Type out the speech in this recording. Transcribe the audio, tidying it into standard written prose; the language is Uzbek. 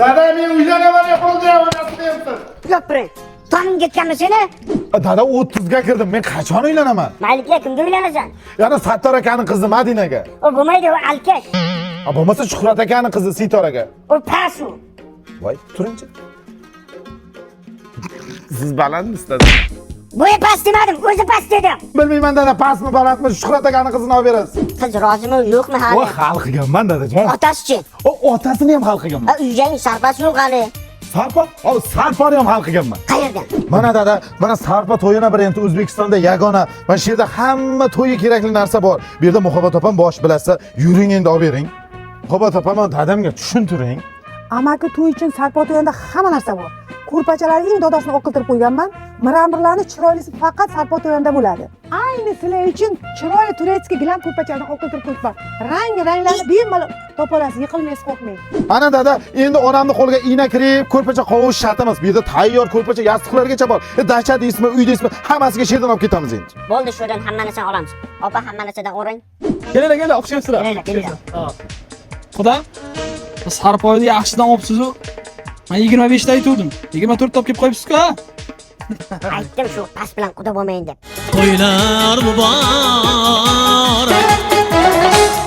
Dada, men uylanaman, bo'ldi, onasini emsin. Yo'q, biring. Toning ketganmi seni? Dada, 30 ga kirdim. Men qachon uylanaman? Mayliga kimga uylanasan? Yana Sattor akani qizi Madinaga. U bo'lmaydi, u alkash. A, bo'lmasa Shuhrat akani qizi Sitoraga. U past u. Voy, turingchi. Siz balandmisiz, dada? Bo'yi past demadim, o'zi past dedim. Bilmayman dada, pastmi, balandmi, Shuhrat akani qizini olib berasiz. Qiz rozimi, yo'qmi O, hali? hal qilganman, dadajon. Otasichi? O, otasini ham hal qilganman. Ha, uyjang sarpasi yo'q hali. Sarpo? O, sarponi ham hal qilganman. Qayerdan? Mana dada, mana Sarpo to'yini brendi O'zbekistonda yagona. Mana shu yerda hamma to'yga kerakli narsa bor. Bu yerda Muhabbat opam bosh bilasa, yuring endi olib bering. Muhabbat opam dadamga tushuntiring. Amaki to'y uchun sarpo to'yanda hamma narsa bor. Ko'rpachalarni eng dodasini oqiltirib qo'yganman. Mramorlarni chiroylisi faqat sarpo to'yanda bo'ladi. Ayni sizlar uchun chiroyli турецкий gilam ko'rpachalarni oqiltirib qo'yibman. Rang ranglarni bemalol topa olasiz, yiqilmaysiz, qo'rqmang. Ana dada, endi onamni qo'liga igna kirib, ko'rpacha qovish shart emas. Bu yerda tayyor ko'rpacha, yostiqlargacha bor. Dacha deysizmi, uy deysizmi, hammasiga shu yerdan olib ketamiz endi. Bo'ldi, shu yerdan hamma narsani olamiz. Opa, hamma narsadan o'ring. Kelinglar, kelinglar, o'xshayapsizlar. Kelinglar, kelinglar. Xudo, sarpoyni yaxshidan olibsiz-u. Men 25 ta aytuvdim. 24 ta olib kelib qo'yibsiz-ku, ha? Aytdim shu past bilan quda bo'lmayin deb. To'ylar muborak.